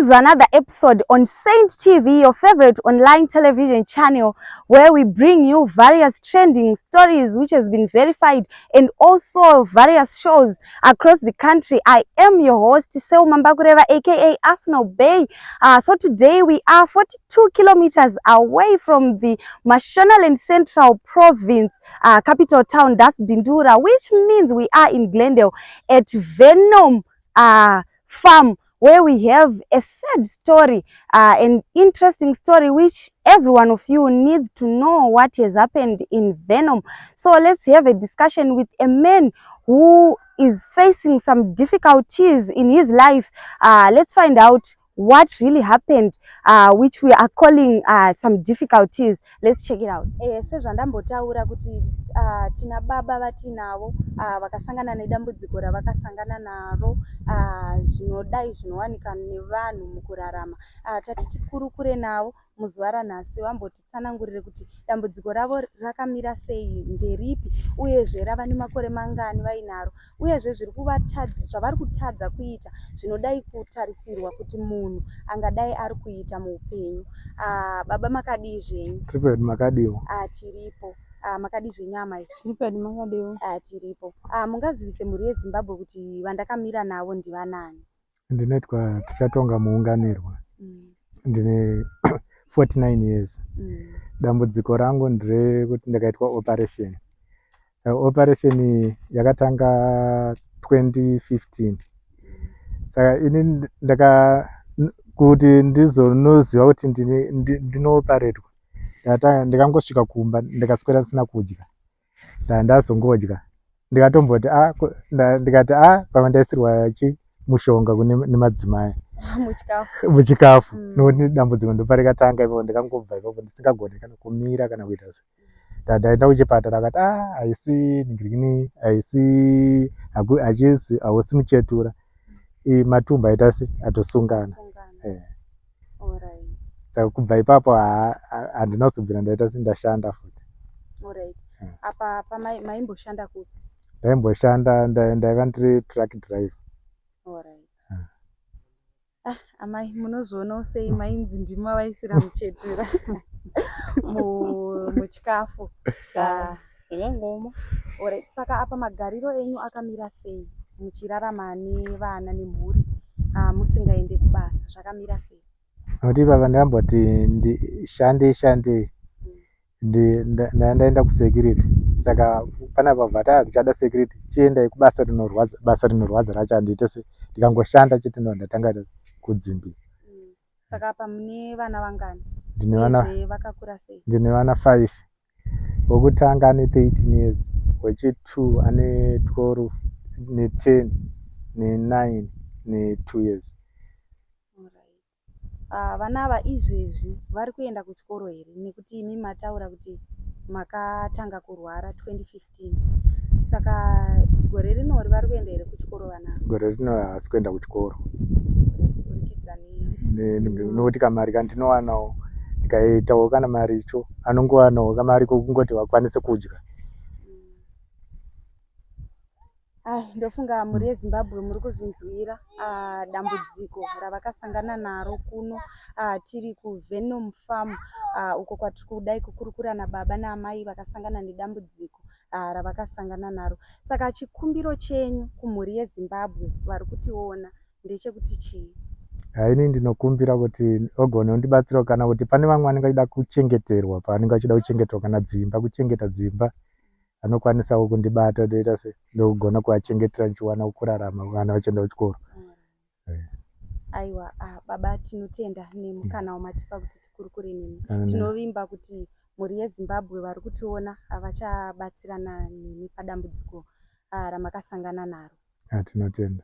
is another episode on Saint TV, your favorite online television channel, where we bring you various trending stories which has been verified and also various shows across the country. I am your host, Selma Mbakureva, aka Arsenal Bay. So today we are 42 kilometers away from the Mashonaland Central Province capital town, that's Bindura, which means we are in Glendale at Venom Farm, where we have a sad story, an interesting story which every one of you needs to know what has happened in Venom. So let's have a discussion with a man who is facing some difficulties in his life. Let's find out what really happened, which we are calling some difficulties. Let's check it out. Sezvandambotaura kuti tina baba vatinavo vakasangana nedambudziko ravakasangana naro, zvinodai zvinowanika nevanhu mukurarama. Tati tikurukure navo muzuva ranhasi, vambotitsanangurire kuti dambudziko ravo rakamira sei, nderipi, uyezve rava nemakore mangani vainaro, uyezve zviri kuvatadzi zvavari kutadza kuita zvinodai kutarisirwa kuti munhu angadai ari kuita muupenyu. Baba, makadii zvenyu? Tiripo, makadiwo? Tiripo. Makadii zvenyu, amai? Tiripedu, makadiwo? Tiripo. Mungazivise mhuri yeZimbabwe kuti vandakamira navo ndivanani? Ndinoitwa Tichatonga Muunganirwa. Ndine 49 years. Dambudziko rangu nderekuti ndakaitwa operation. Operation iyi yakatanga 2015, saka ini ndaka kuti ndizonoziva kuti ndinooparetwa, ndikangosvika kumba ndikaswera ndisina kudya. Ndazongodya, ndikatomboti a ndikati a pamwe ndaisirwa chi mushonga kune nemadzimai muchikafu. Muchikafu. Nokuti dambudziko ndoparikatanga ipapo. Ndikangobva ipapo ndisingagoni kana kumira kana kuita se. Ndaenda kuchipatara, akati a haisi nhingirini, haisi hachisi, hausi muchetura, matumbu aita se atosungana. Sungana. Eh. Alright. Saka kubva ipapo handina kuzobvira ndaita sendashanda futi. Alright. Apa maimboshanda kupi? Ndaimboshanda, ndaiva ndiri truck driver. Alright. Ah, amai, munozvionawo sei mainzi ndimi mavaisira muchetura muchikafu? Ah, Zvakangoma. Alright. Saka apa magariro enyu akamira sei muchirarama nevana nemhuri, ah, musingaende kubasa? Zvakamira sei? Nokuti ipapa ndakamboti shandei shandei, ndaenda kusecurity. Saka panapa bva taa tichada security, chiendai kubasa rinorwadza. Basa rinorwadza racho handiite se, ndikangoshanda chete ndo ndatanga kudzimbira. Saka apa mune vana vangani? Ndine vana. Uyezve vakakura sei? Ndine vana 5. Wekutanga ane 13 years, wechi2 ane 12, ne10, ne9, ne2 years. Alright. Ah, vana ava izvezvi vari kuenda kuchikoro here? Nekuti imi mataura kuti makatanga kurwara 2015, saka gore rinori vari kuenda here kuchikoro vana ava? Gore rino haasi kuenda kuchikoro. Kuburikidza Nokuti kamari kandinowanawo, ndikaitawo kana maricho, anongowanawo kamari kokungoti vakwanise kudya. Ai, ndofunga mhuri yeZimbabwe muri kuzvinzwira, ah, dambudziko ravakasangana naro kuno. Ah, tiri kuVenom Farm, ah, uko kwatiri kudai kukurukura nababa naamai vakasangana nedambudziko, ah, ravakasangana naro. Saka chikumbiro chenyu kumhuri yeZimbabwe vari kutiona ndechekuti chii? Haini, ndinokumbira kuti vagone kundibatsirawo, kana kuti pane vamwe vanenge vachida kuchengeterwa, pavanenge vachida kuchengetwa kana dzimba, kuchengeta dzimba, vanokwanisawo kundibata, ndoita se ndogona kuvachengetera ndichiwana kurarama vana vachienda kuchikoro. Aiwa, ah, baba, tinotenda nemukana wamatipa kuti tikurukure nemi. Tinovimba kuti mhuri yeZimbabwe vari kutiona vachabatsirana nemi padambudziko, ah, ramakasangana naro. Ah, tinotenda.